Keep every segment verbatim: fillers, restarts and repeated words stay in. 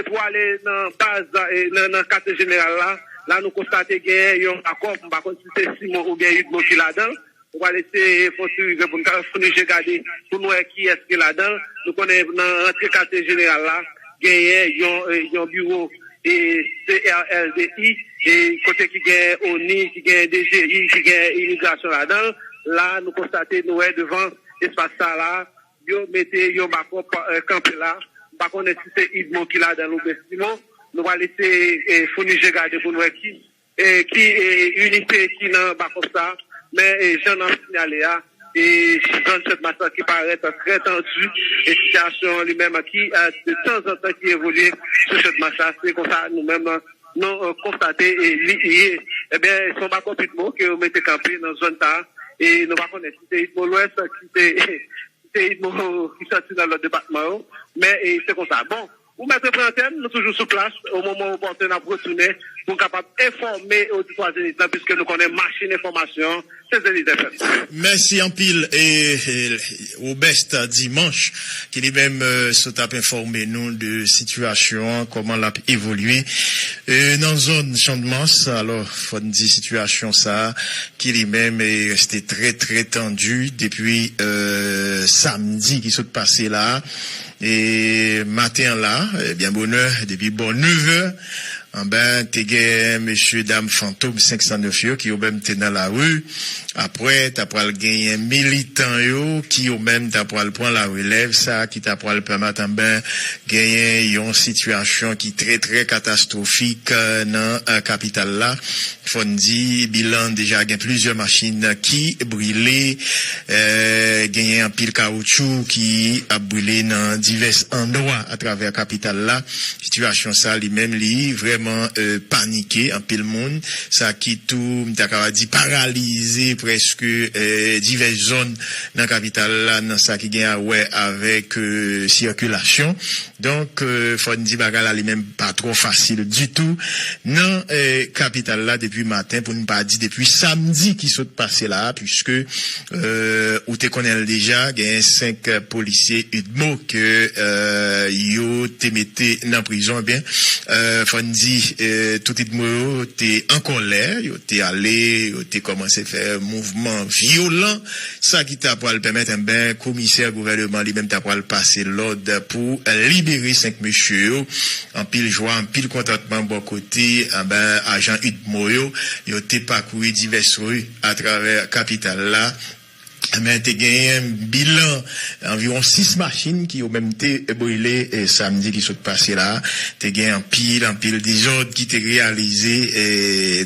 Pou ale nan baz, e, nan, nan katye jeneral la, la nou konstate genyen yon bakòp, m pa konn si se Simon oubyen Udmo ki ladan l. Nou pral eseye fon ti rive pou n ka founi je gade pou n wè kiyès ki ladan l. Nou konnen nan rantre katye jeneral la, genyen yon, e, yon biwo, e, C R L D I, e, kote ki genyen ONI, ki genyen D G I, ki genyen imigrasyon ladan l. La, nou konstate, nou wè devan espas sa la, yo mete yon bakòp, e, kanpe la. M pa konnen si se Udmo ki ladan l oubyen Simon. Nou pral eseye, e, founi je gade pou n wè ki, e, ki, e, inite ki nan bakòp sa. Men, e, jan n ap sinyale a, e, zòn Chant Machant ki parèt trè tandi, e sitiyasyon li menm ki, e, de tanzantan ki evolye sou Chant Machant, se konsa nou menm nou, e, konstate, e, li ye. Ebyen, se yon bakòp Udmo ke yo mete kanpe nan zòn sa a, e nou pa konnen si se Udmo Lwès, si se, si se Udmo ki sòti nan lòt depatman yo, men, e, se konsa. Bon, ou mèt repran antèn, nou toujou sou plas, o moman opòtè n ap retounen pou n kapab enfòme oditwa Zenith la, piske nou konnen machin enfòmasyon an, se Zenith F M. Mèsi anpil, e, e, Robest Dimanche, ki li menm, e, sot ap enfòme nou de sitiyasyon an, kòman l ap evolye, e, nan zòn Channmas. Alò, fò n di sitiyasyon sa a, ki li menm, e, reste trè, trè tandi depi, e, samdi ki sot pase la. E maten an la, e, byen bonè, depi bò nevè, anben, te gen mesye dam Fantom senk san nèf yo ki yo menm te nan lari. Apre, ta pral genyen militan yo ki yo menm ta pral pran larelèv, sa ki ta pral pèmèt, anben, genyen yon sitiyasyon ki trè, trè katastwofik, e, nan, e, kapital la. Fò n di, bilan deja gen plizyè machin ki brile, e, genyen anpil kawoutchou ki ap brile nan divès andwa atravè kapital la. Sitiyasyon sa li menm li vrèman, e, panike anpil moun. Sa ki tou, m ta kapab di, paralize prèske, e, divès zòn nan kapital la, nan sa ki gen a wè avèk, e, sikilasyon. Donk, e, fò n di bagay la li menm pa twò fasil ditou nan, e, kapital la depi maten, pou n pa di depi samdi ki sot pase la, piske, e, ou te konnen l deja, genyen senk polisye Udmo ke, e, yo te mete nan prizon. Ebyen, e, fò n di, e, tout Udmo yo te an kòlè, yo te ale, yo te kòmanse fè mouvman vyolan, sa ki ta pral pèmèt, enben, komisè gouvèneman li menm ta pral pase lòd pou libere senk mesye yo. Anpil jwa, anpil kontantman bò kote, enben, ajan Udmo yo, yo te pakouri divès ri atravè kapital la. Enben, te genyen bilan anviwon sis machin ki yo menm te brile, e, samdi ki sot pase la. Te gen anpil, anpil dezòd ki te reyalize, e,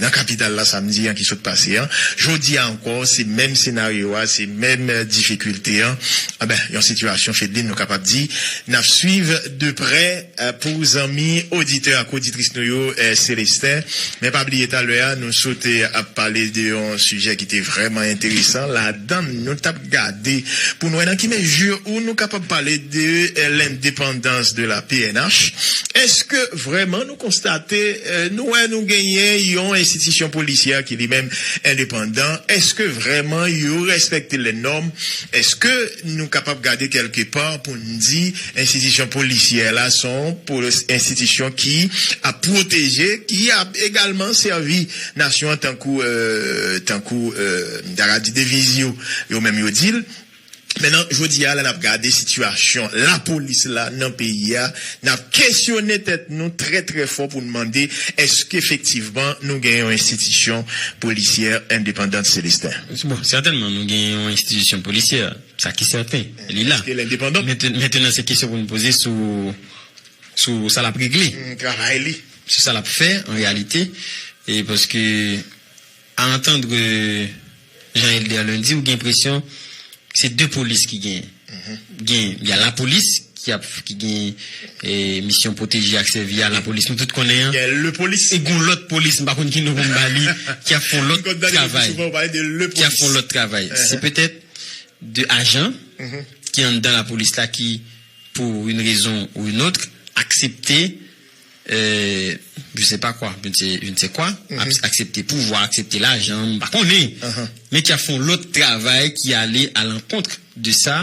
nan kapital la samdi an ki sot pase an. Jodi a ankò, se menm senaryo a, se menm, e, difikilte an. Anben, yon sitiyasyon, Fedlin, nou kapab di, n ap swiv de prè, e, pou zanmi oditè ak oditris nou yo, e, Selesten. Men pa bliye talè a, nou sot ap pale de yon sijè ki te vrèman enteresan. Ladan l, nou t ap gade pou n wè nan ki mezi ou nou kapab pale de, e, lendepandans de la P N H. Èske vrèman nou konstate, e, nou wè nou genyen yon enstitisyon polisyè ki li menm endepandan? Èske vrèman yo respekte lè nòm? Èske nou kapab gade kèlke pa pou n di enstitisyon polisyè la se yon poli-, enstitisyon ki ap pwoteje, ki ap egalman sèvi nasyon an tankou, e, tankou, e, m ta ka di deviz yo, yo menm yo di l. Mentnan, jodi a, lè n ap gade sitiyasyon lapolis la nan peyi a, n ap kesyone tèt nou trè, trè fò pou n mande, èske efektivman nou gen yon enstitisyon polisyè endepandan, Selesten? Bon, sètènman, nou gen yon enstitisyon polisyè, sa ki sèten, li la. Èske l endepandan? Menten-, mentnan, se kesyon pou n poze sou, sou sa l ap regle. Hmm, travay li. Sou sa l ap fè, an reyalite. E paske, a antandre Jean Elder Lundi, ou gen enpresyon se de polis ki genyen. Gen, y a lapolis ki ap, ki gen, e, misyon pwoteje ak sèvi a lapolis. Nou tout konnen an. Gen le polis. E gon lòt polis, m pa konn ki non pou m ba li, ki ap fè yon lòt travay. Ki ap fè yon lòt travay. Se petèt de ajan ki anndan lapolis la ki, pour une raison ou une autre, aksepte, euh, je sais pas quoi, je ne sais, je ne sais quoi, ap-, aksepte pouvwa, aksepte lajan, m pa konnen. Men ki ap fè yon lòt travay ki ale a lankont de sa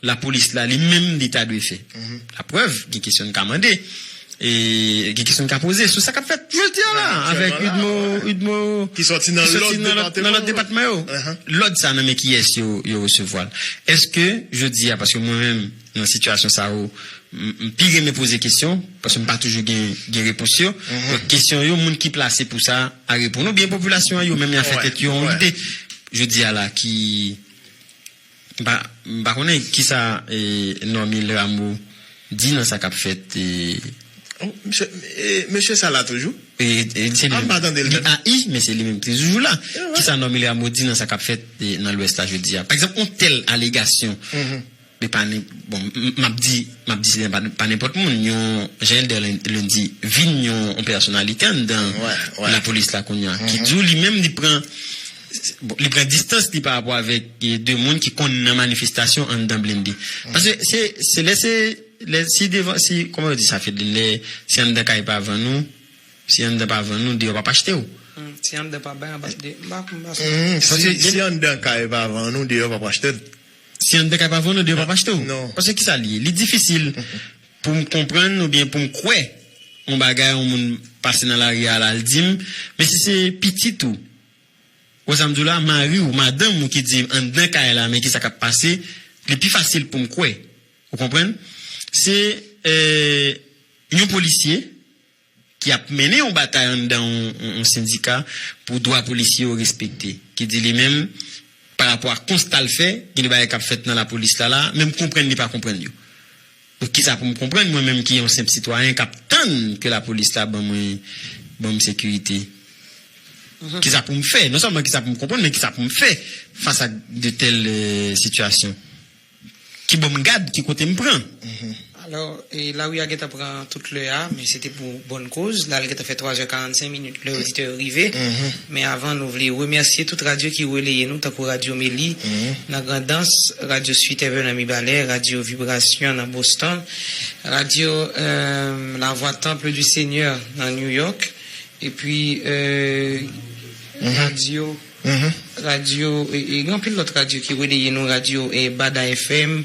lapolis la li menm li ta dwe fè. Laprèv, gen kesyon n ka mande. E gen kesyon ki ka poze sou sa k ap fèt jodi a la, avèk Udmo, Udmo ki sòti nan lòt depatman yo. Lòd sa nan men kiyès yo, yo resevwa l? Èske jodi a, paske mwen menm, nan sitiyasyon sa yo, m, m pi renmen poze kesyon, paske m pa toujou gen, gen repons yo. Donk, kesyon yo, moun ki plase pou sa a reponn. Oubyen popilasyon an, yo menm, y a fè tèt yo yon lide. Jodi a la, ki, m pa, m pa konnen kisa, e, Normil Rameau di nan sa k ap fèt, e, Oh, mesye, e, mesye sa la toujou? E, e, se li menm. Li A I, men se li menm ki toujou la. Kisa Normil Rameau di nan sa k ap fèt, e, nan Lwès la jodi a? Pa egzanp, yon tèl alegasyon. E pa nen-, bon, m, m ap di, m ap di se pa, pa nenpòt moun. Yon Jean Elder Lun-, Lundy vin yon, yon pèsonalite anndan lapolis la kounye a, ki di w li menm li pran, bon, li pran distans li pa rapò avèk, e, de moun ki konn nan manifestasyon anndan blende. Paske se, se lè se, lè si devan, si, kòman yo di sa, Fedlin, lè, si anndan kay pa vann ou, si anndan pa vann ou, deyò p ap achte w. Hmm, si anndan pa bay, anba, de, m pa, m pa sou. Paske si anndan kay pa vann ou, deyò p ap achte l. Si anndan kay pa vann ou, deyò p ap achte w. Non. Paske kisa l ye? Li difisil pou m konprann oubyen pou m kwè yon bagay yon moun pase nan lari a la, l di m, men si se pitit ou, wè sa m di w la, mari w, madanm ou ki di anndan kay la, men kisa k ap pase, li pi fasil pou m kwè. Ou konprann? Se, e, yon polisye ki ap mennen yon batay anndan yon, yon, yon sendika pou dwa polisye yo respekte, ki di li menm, pa rapò a konsta l fè, gen de bagay k ap fèt nan lapolis la la, men m konprann li pa konprann yo. Donk, kisa pou m konprann, mwen menm ki yon senp sitwayen k ap tann ke lapolis la ban mwen, ban m sekirite? Kisa pou m fè? Non sèlman kisa pou m konprann, men kisa pou m fè fas ak de tèl, e, sitiyasyon? Ki bò m gad, ki kote m pran? Alò, e, lari a gentan pran tout lè a, men se te pou bòn koz. La, l gentan fè twa zè karannsenk minit, lè oditè yo rive. Men avan, nou vle remèsye tout radyo ki releye nou, tankou Radyo Meli nan Grandans, Radyo Sweet Heaven nan Mibalè, Radyo Vibrasyon nan Boston, Radyo, e, La Voix Temple du Seigneur nan New York, epi, e, radyo, radyo, e, e, gen anpil lòt radyo ki releye nou, radyo, e, Bada F M,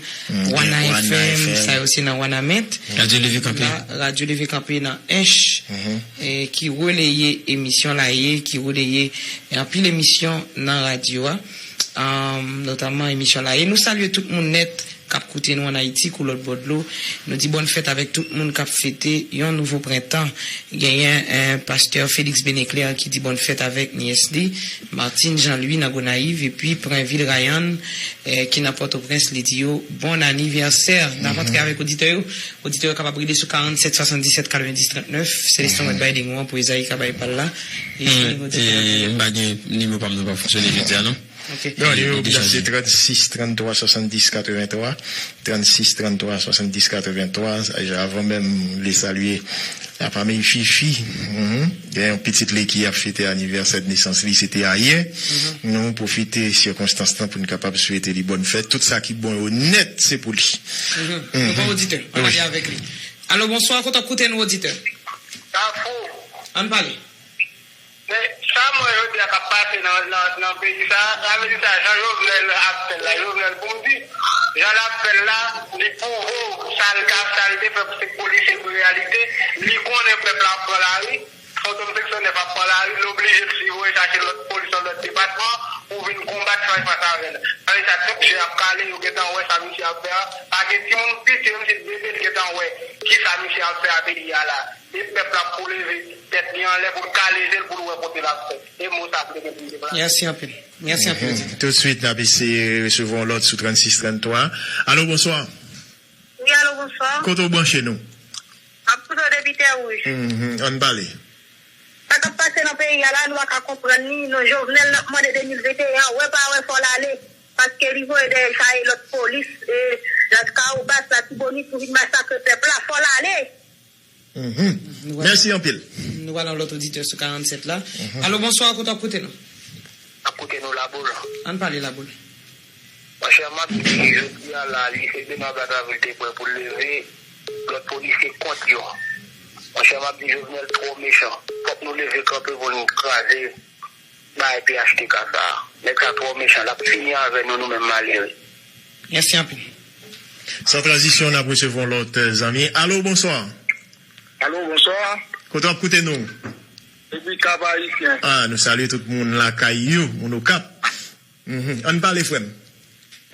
Wana F M, sa yo se nan Wanament. Radyo Leve Kanpe. La, Radyo Leve Kanpe nan Ench, e, ki releye emisyon la ye, ki releye, e, anpil emisyon nan radyo a, um, notamman emisyon la ye. Nou salye tout moun nèt k ap koute nou ann Ayiti kou lòt bò dlo. Nou di bòn fèt avèk tout moun k ap fete yon nouvo prentan. Genyen, eh, pastè Félix Beneclair ki di bòn fèt avèk nyès li, Martine Jean Louis nan Gonayiv, epi Prenvil Ryan, eh, ki nan Pòtoprens, li di yo bon anivèsè. N ap antre avèk oditè yo. Oditè yo kapab rele sou karannset swasanndisèt katrevendis trannèf. Selestin mèt bay nimewo an pou Ezayi ka bay pa l la. E nimewo telefòn. M pa gen nimewo pa m nan pa fonksyone jodi a non. Ok. Non, nimewo pou se trannsis trannntwa swasanndis katreventwa. Trannsis trannntwa swasanndis katreventwa. Sa, avan menm, m vle salye lafanmi Fifi. Mhm. Gen yon pitit li ki ap fete anivèsè de nesans li, se te ayè. Nou pwofite sikonstans lan pou n kapab swete li bòn fèt. Tout sa ki bon yo nèt, se pou li. Nou pran oditè. Ann ale avèk li. Alo, bonswa, kote w ap koute nou, oditè? Kafou. Ann pale. Men, sa m wè jodi a k ap pase nan, nan, nan peyi sa a, sa vle di sa, jan Jovenel ap fè l la, Jovenel pou m di, jan l ap fè l la, li pwouve w sa l ka, sa l te fè pou se polisye pou reyalite, li konnen pèp la ap pran lari, Fantom senk san nèf ap pran lari, l oblije l voye chache lòt polis nan lòt depatman pou vin konbat fas fas avè l. Sa vle di sa, tout je ap kale, yo gentan wè sa misye ap fè a, pa gen timoun piti, menm si l bebe, l gentan wè kisa misye ap fè a peyi a la. E pèp la pou leve tèt li anlè pou l kale je l pou l wè kote l ap fè. E mo sa pou l gen pou l deplase. Mèsi anpil. Mèsi anpil, oditè. Toutswit, n ap eseye resevwa yon lòt sou trannsis tranntwa. Alo, bonswa. Wi, alo, bonswa. Kote w branche nou? M ap koute w depi Tè Wouj. Mhm, ann pale. Sa k ap pase nan peyi a la, nou pa ka konprann li. Non, Jovenel, n ap mande de mil venteyen an, wè pa wè, fò l ale. Paske li voye dèyè l chaye lòt polis, e, Latibonit pou vin masakre pèp la. Fò l ale. Mhm. Nou pral, mèsi anpil. Nou pral nan lòt oditè sou karannsèt la. Mhm. Alo, bonswa, kote w ap koute nou? Ap koute nou Laboul. Ann pale Laboul. Monchè, m ap di, jodi a la, lise Benoît Blattaville te prè pou l leve, lòt polisye kont yo. Monchè, m ap di, Jovenel twò mechan. Fòk nou leve kanpe pou n kraze bagay P H T K sa a. Nèg sa twò mechan, l ap fini avè nou, nou menm malere. Mèsi anpil. San tranzisyon, n ap resevwa yon lòt, eh, zanmi. Alo, bonswa. Alo, bonswa. Kote w ap koute nou? Epi Kap Ayisyen. Ah, nou salye tout moun lakay yo, moun Okap. Mhm. Ann pale, frè m.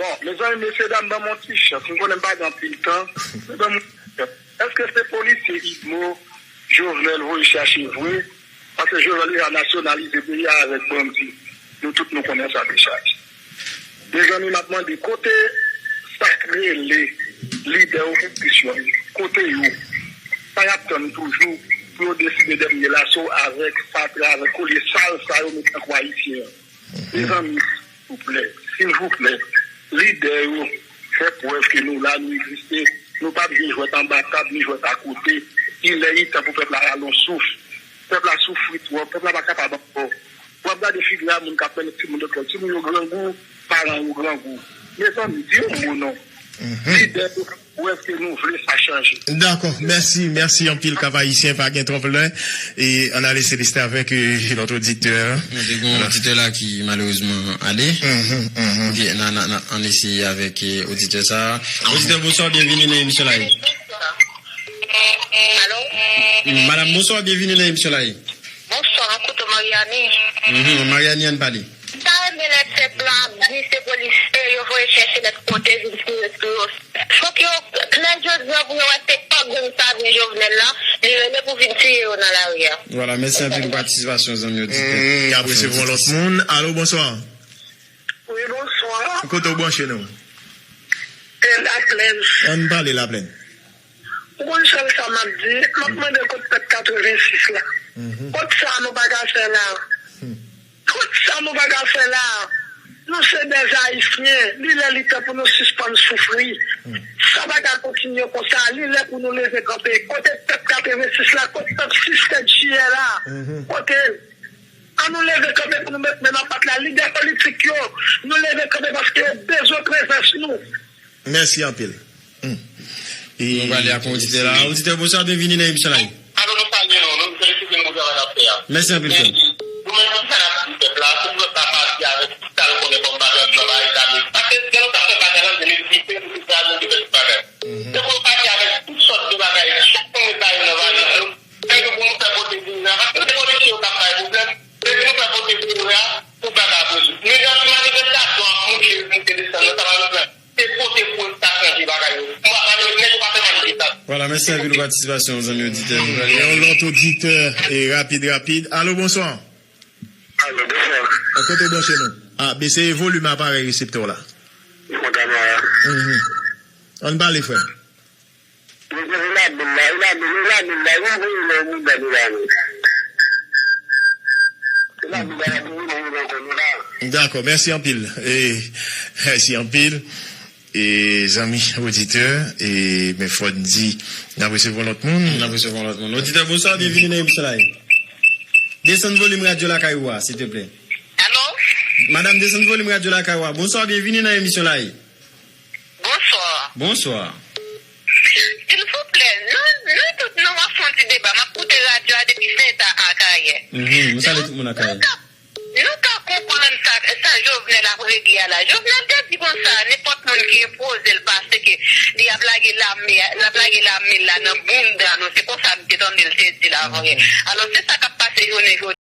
Bon, mezanmi, mesye dam, ban m yon ti chans. M konnen m pa gen anpil tan. Men ban m yon ti chans. Èske se polisye Idmo Jovenel voye chache vre? Paske Jovenel deja nasyonalize peyi a avèk bandi. Nou tout nou konnen sa deja. Mezanmi, m ap mande, kote sa k rele lidè opozisyon yo? Kote yo? Sa y ap tann toujou pou yo deside dènye laso avèk fatra, avèk kolye sal sa yo met nan kò Ayisyen an? Mezanmi, silvouplè, silvouplè, lidè yo, fè prèv ke nou la, nou egziste. Nou p ap jwe jwèt anba tab ni jwèt akote. Li lè, li tan pou pèp la rale yon souf. Pèp la soufri twòp, pèp la pa kapab ankò. W ap gade figi a moun k ap mennen timoun lekòl. Timoun yo grangou, paran yo grangou. Mezanmi, di yon mo non. Lidè yo, ou èske nou vle sa chanje? Dakò, mèsi, mèsi anpil, Kap Ayisyen, pa gen twòp lè. E ann ale, Celestin, avèk, euh, lòt oditè. Nou te gen yon oditè la ki malerezman ale. Mhm, mhm. Ok, n a, n a, n a, ann eseye avèk, euh, oditè sa. Oditè, bonswa, byenvini nan emisyon la. Alo? Madam, bonswa, byenvini nan emisyon la. Bonswa, mwen koute Mariani. Mhm, Mariani, ann pale. M ta renmen lè pèp la ap di se polisye yo voye chèche nèt kote vin tire sou yo. Fòk yo klè jodi a pou yo wè se pa gang sa vin Jovenel la, li rele pou vin tiye yo nan lari a. Vwala, mèsi anpil pou patisipasyon zanmi oditè. Mm, n ap resevwa lòt moun. Alo, bonswa. Wi, bonswa. Kote w branche nou? E Laplèn. Ann pale Laplèn. Ou konn sèl sa m ap di, m ap mande kot pèp katrevensis la. Mhm. Kot sa nou pa ka fè la? Hmm. Kot sa nou pa ka fè la? Nou se dè Ayisyen, li lè li tan pou nou sispann soufri. Hmm. Sa pa ka kontinye konsa, li lè pou nou leve kanpe. Kote pèp katrevensis la, kot pèp sis tèt jiyè la? Mhm. Kote? An nou leve kanpe pou nou met men nan pat la. Lidè politik yo, nou leve kanpe paske yo bezwen prezans nou. Mèsi anpil. Hmm. E nou prale ak yon oditè la. Oditè, bonswa, byenvini nan emisyon la. Alo, nou salye nou, nou felisite nou pou travay n ap fè a. Mèsi anpil, frè m. Nou menm, sa n ap di pèp la, se pou pèp la pati avèk tout sa l konnen kòm bagay nan valiz la. Paske gen lòt sa fè bagay nan de mil ven, nou te kraze, nou te fè tout bagay. Mhm. Se pou yo pati avèk tout sòt de bagay, chak moun met bagay nan valiz yo. Se pou nou fè kote vini la. Paske se polisye yo k ap bay pwoblèm. Se pou nou fè kote vini la pou bagay ap rezoud. Men nan manifestasyon ap monte, monte desann nan, sa pa bezwen. Se kote pou yo ta chanje bagay yo. Mwen pa pale, nèg yo pa fè manifestasyon. Vwala, mèsi anpil pou patisipasyon, zanmi oditè. Yon lòt oditè, e rapid, rapid. Alo, bonswa. Alo, bonswa. E kote w branche nou? Ah, bese volim aparèy reseptè w la. Mwen ta mwen. Mhm. Ann pale, frè m. Mwen se Elabil la, Elabil, Elabil la, wi, wi, wi, wi, wi, wi. Elabil la, wi, wi, wi, wi, wi, wi. Dakò, mèsi anpil. E, mèsi anpil. E, zanmi oditè, e, men fò n di, n ap resevwa lòt moun. N ap resevwa lòt moun. Oditè, bonswa, byenvini nan emisyon la. Desann volim radyo lakay ou a, silteplè. Alo? Madanm, desann volim radyo lakay ou a. Bonswa, byenvini nan emisyon la. Bonswa. Bonswa. Silvouplè, nou, nou tout, nou ap fè yon ti deba. M ap koute radyo a depi Sentà Akayè. Mhm, nou salye tout moun Akayè. Nou ka, nou ka konprann sa, sa Jovenel ap regle a la. Jovenel te di konsa, nenpòt moun ki enpoze l pase ke li ap lage lame, l ap lage lame l la nan bounda nou. Se konsa m te tande l te di l avan yè. Alò, se sa k ap pase jounen jodi.